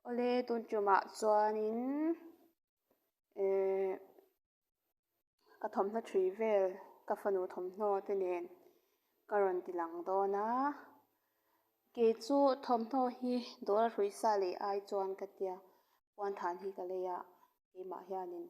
Awle tun tumah chuanin ehh ka thawmhnaw thui vel ka fanu thawmhnaw te nen ka rawn ti lang dawn a kei chu thawmhnaw hi dawr a hrui sa leh ai chuan ka tia puan than hi ka lei a keimah hianin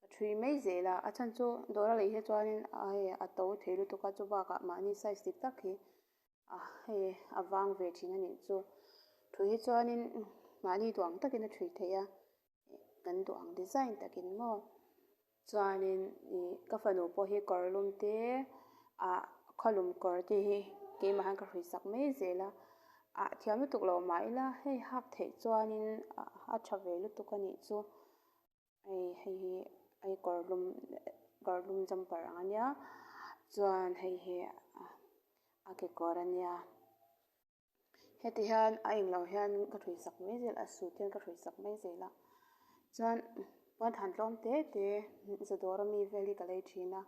ka thui mai zel a a chhan chu dawr a lei hi chuanin hei a to thei lutuk a chubakah mahni size dik tak hi a hei a vang ve thin a nih chu thui hi chuanin mahni duh ang takin a thui theih a kan duh ang design takin maw chuanin ih ka fanu pawh hi kawr lum te ah khawlum kawr te hi keimah hian ka hrui sak mai zel a ah thiam lutuk lo mah ila hei hak theih chuanin a tha ve lutuk a nih chu hei hei hi hei kawr lum kawr lum jumper ang a nia chuan hei hi a kekawr a nia. Heti hian a englo hian ka hrui sak mai zel a suit hian ka hrui sak mai zel a chuan puan than tlawm te te zadawr ami vel hi ka lei thin a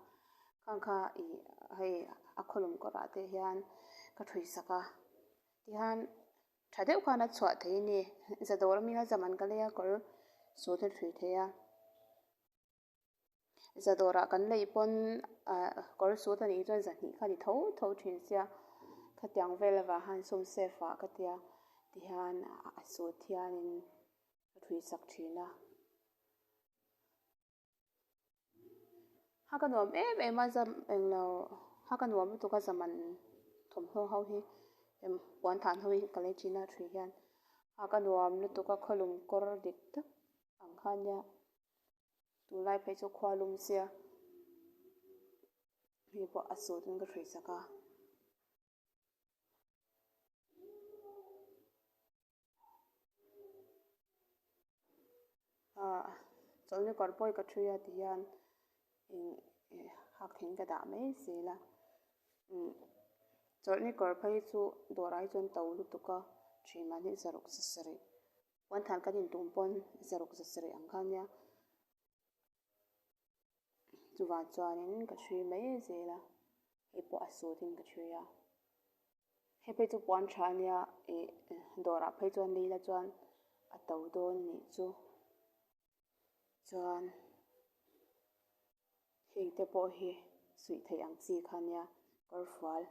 khang kha ih hei a khawlum kawrah te hian ka hrui sak a tihian tha deuh khan a chhuah thei a ni zadawr ami kha zaman ka lei a kawr suit a hrui thei a. Za dawrah kan lei pawn ah kawr sut a nih chuan zahnih kha a ni tho tho thin sia khatiang vel avang khan sum safe ah ka tia tihian a sut hianin ka thui sak thin a. Ha ka nuam em em a zam englo ha ka nuam lutuk a zaman thawmhnaw ho hi puan than ho hi ka lei thin a thui hian ha ka nuam lutuk a khawlum kawr dik tak ang kha ania. Tunlai phei chu khua lum sia hei pawh a sut in ka hrui sak a. Ah chawlhni kawr pawh hi ka thui a ti hian eng hak thing ka dah mai zel a umm chawlhni kawr phei chu dawrah hi chuan to lutuk a thin mahni zaruk sarih. Puan than kan intum pawn zaruk za sarih ang kha ania. Chuvang chuanin ka chhui mai zel a, hei pawh a sutin ka chhui a. Hei phei chu puan tha ania ih dawrah phei chuan lei la chuan a to dawn a nih chu. Chuan heng te pawh hi suih theih ang chi kha ania kawrfual.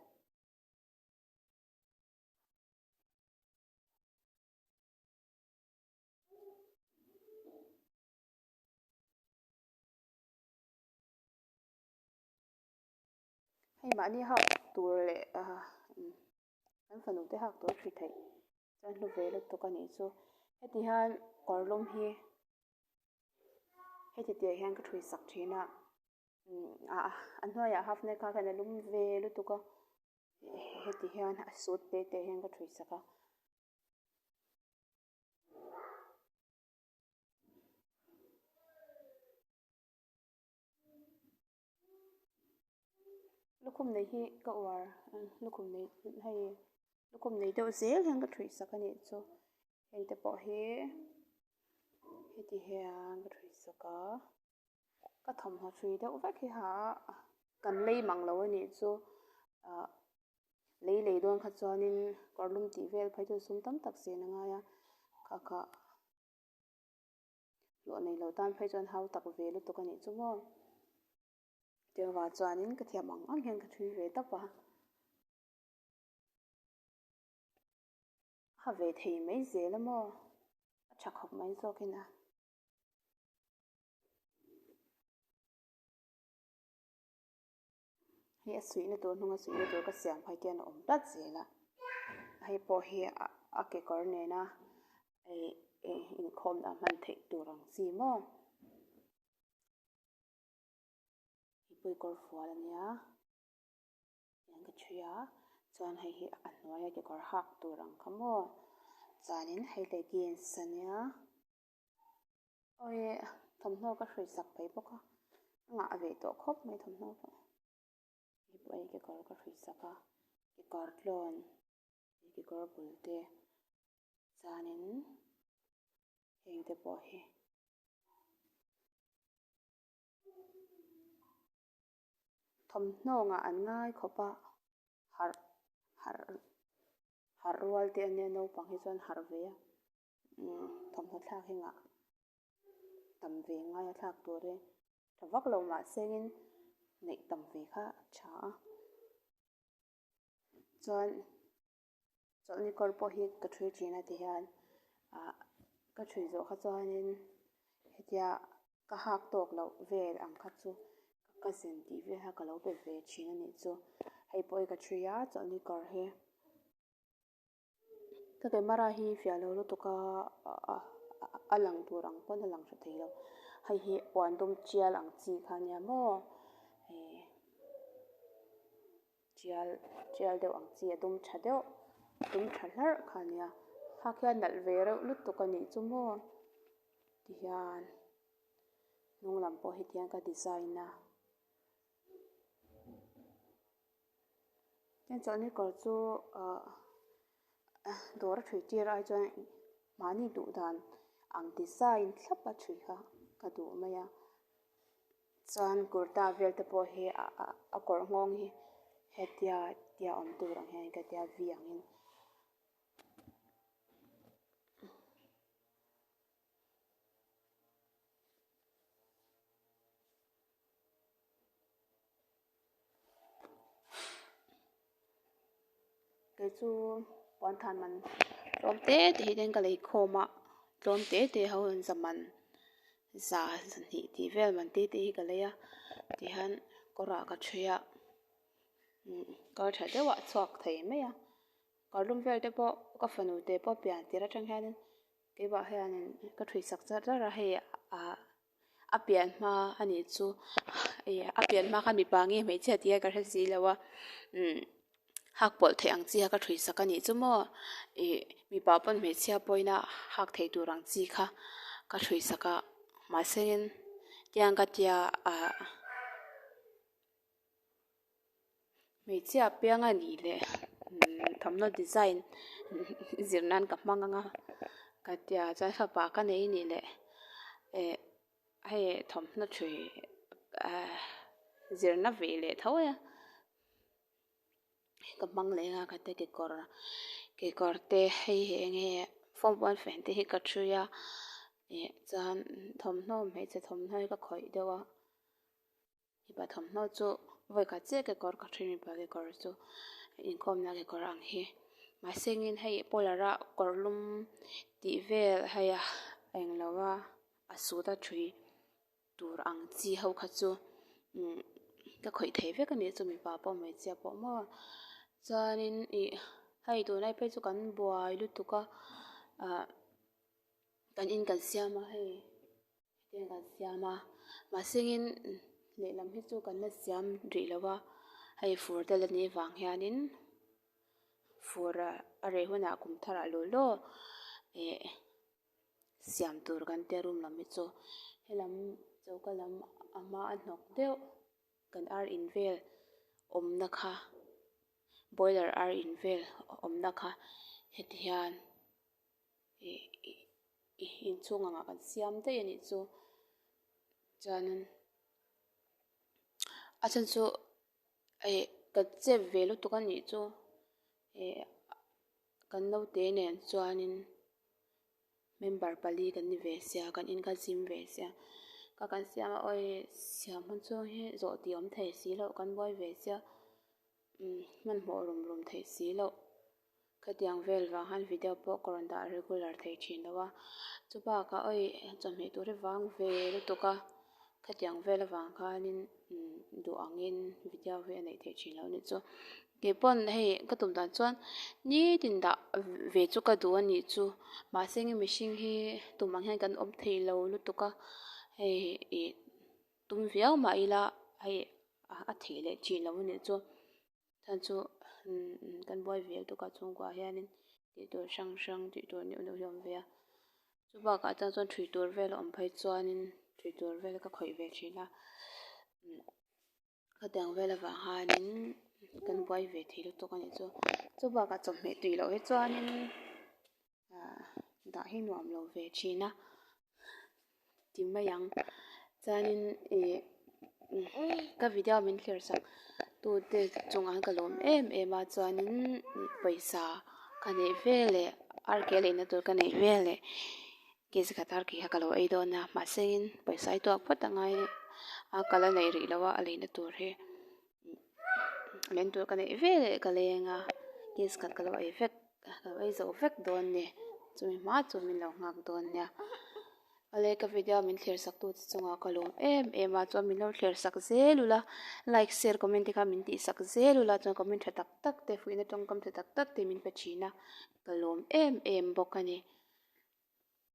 Hei mahni hak tur leh kan fanu te hak tur hri theih chuan hlu ve lutuk a nih chu. Heti hian kawr lum hi heti tih ah hian ka thui sak thin a a hnuaiah half neck kha khan a lum ve lutuk a. Heti hian a suit te te hian ka thui sak a. Lukhum nei hi ka uar lukhum nei hei lukhum nei deuh zel hian ka thui sak a nih chu heng te pawh hi heti hian ka thui sak a. Ka thawmhnaw hrui deuh vek hi ha a, kan lei mang lo a nih chu ah lei lei dawn kha chuanin kawr lum tih vel phei chu sum tam tak sen a ngai a, kha kha hlawh nei lo tan phei chuan hau tak ve lutuk a nih chu maw. Chutiang vang chuanin ka thiam ang ang hian ka hrui ve tawp a. Ha ve thei mai zel a maw, a tha khawp mai zawkin a. Hei a suihna tur hnunga suihna tur ka siam phei te hian a awm tlat zel a hei pawh hi a kekawr nena ih inkhawmna hman theih tur ang chi maw hei pawh hi kawr fual a nia hian ka ṭhui a chuan hei hi a hnuaia kekawr hak tur ang kha maw chuanin hei leggings a nia. Awi thawmhnaw ka hrui sak phei bawk a, a ngah ve tawh khawp mai thawmhnaw pawh. Hei pawh hei kekawr ka hrui sak a, kekawr tlawn, kekawr bul te chuanin heng te pawh hi thawmhnaw ngah an ngai khawp a, harh harh harh rual te ania naupang hi chuan harh ve a. Thawmhnaw thlak hi ngah tam ve ngai a thlak tur hi tha vak lo mahsengin neih tam ve kha a tha a. Chuan chawlhni kawr pawh hi ka thui thin a ti hian ah ka thui zawh kha chuanin hetia ka hak tawk loh vel ang kha chu ka cousin tih vel kha ka lo pe ve thin a nih chu. Hei pawh hi ka thui a chawlhni kawr hi. Ka camera hi fiah lo lutuk a a lang tur ang pawn a lang hre thei lo. Hei hi puan dum tial ang chi kha ania maw hei tial tial deuh ang chi a dum tha deuh dum tha hlarh kha ania. Thlak hian nalh ve reuh lutuk a nih chu maw tihian hnung lam pawh hetiang ka design a. Heng chawlhni kawr chu ahh dawr a thui tir ai chuan mahni duh dan ang design thlap a thui kha ka duh mai a chuan kurta vel te pawh hi a kawr nghawng hi hetia tia awm tur ang hian ka tia v angin. Kei chu puanthan man tlawm te te hi ten ka lei khawm a tlawm te te ho in za man za zahnih tih vel man te te hi ka lei a tihian kawr ah ka ṭhui a kawr ṭha deuh ah chhuak thei mai a kawr lum vel te pawh ka fanu te pawh pian tir atang hianin keimah hianin ka ṭhui sak char char a hei ah. A pian hma a nih chu ih a pian hma khan mipa nge hmeichhia tih a ka hre si lo a umm hak pawlh theih ang chi kha ka thui sak a nih chu maw ih mipa pawn hmeichhia pawhin a hak theih tur ang chi kha ka thui sak a mahse tiang ka tia ah. Hmeichhia piang a nih leh thawmhnaw design zir nan ka hmang ang a ka tia chuan fapa ka nei a nih leh eh hei thawmhnaw thui ah zirna ve leh tho a ka hmang leh ang a ka tia kekawr kekawr te hei hi eng nge form one fan te hi ka thui a eh chuan thawmhnaw hmeichhe thawmhnaw hi ka khawih deuh a. Mipa thawmhnaw chu vawikhat chiah kekawr ka ṭhin mipa kekawr chu inkhawmna kekawr ang hi mahse engin hei polar a kawr lum tih vel hei a englo a a suit a ṭhui tur ang chi ho kha chu umm ka khawih thei vek a nih chu mipa pawh hmeichhia pawh maw chuanin ih hei tunlai phei chu kan buai lutuk a ah kan in kan siam a hei. Hetiang kan siam a mahsengin lehlam hi chu kan la siam rih lo a hei fur te la nih vang hianin fur a reh hunah kum tharah law law eh siam tur kan tia room lam hi chu helam choka lam a hma a hnawk deuh kan ar in vel awmna kha boiler ar in vel awmna kha heti hian. Ih ih inchhung angah kan siam daih a nih chu chuanin a chhan chu ih kan chep ve lutuk a nih chu ih kan naute nen chuanin member pali kan ni ve sia kan in kha zim ve sia ka kan siam a awi siam hun chhung hi zawh tih awm thei si loh kan buai ve sia umm hmanhmawh rum rum theih si loh. Khatiang vel vang khan video pawh ka rawn dah regular thei thin lo a, chu bakah awi chawhmeh tur hi vang ve lutuk a, khatiang vel avang khanin duh angin video hi a neih theih thin lo a nih chu. Keipawn hei ka tum dan chuan nitin dah ve chu ka duh a nih chu, mahse nge mihring hi tum ang hian kan awm thei lo lutuk a, hei ih tum viau mah ila hei a theih leh thin lo a nih chu. Chuan chu kan buai ve lutuk a chhungkua hianin tih tur hrang hrang tih tur neuh neuh hi a awm ve a chu bakah chuan chuan ṭhui tur vel a awm phei chuanin ṭhui tur vel ka khawih ve ṭhin a khatiang vel avang hianin kan buai ve thei lutuk a nih chu chu bakah chawhmeh tui loh hi chuanin. Ah dah hi nuam lo ve thin a ti mai ang chuanin ih ka video min thlir sak tute chungah hian ka lawm em em a chuanin pawisa ka neih veleh. Arke leina tur ka neih vel leh kg khat arke kha ka lo ei dawn a mahse in pawisa hi tuak phawt a ngai a ka la neih rih lo a a leina tur hi leina tur ka neih vel leh ka leng a kg khat ka lo ei vek ka lo ei zo vek dawn a ni chumi hma chu min lo nghak dawn nia. Awle ka video min thlir sak tu te chungah ka lawm em em a chuan min lo thlir sak zel ula like share comment te kha min tih sak zel ula chuan comment tha tak tak te fuihna tawngkam tha tak tak te min pe thin a ka lawm em em bawk a ni.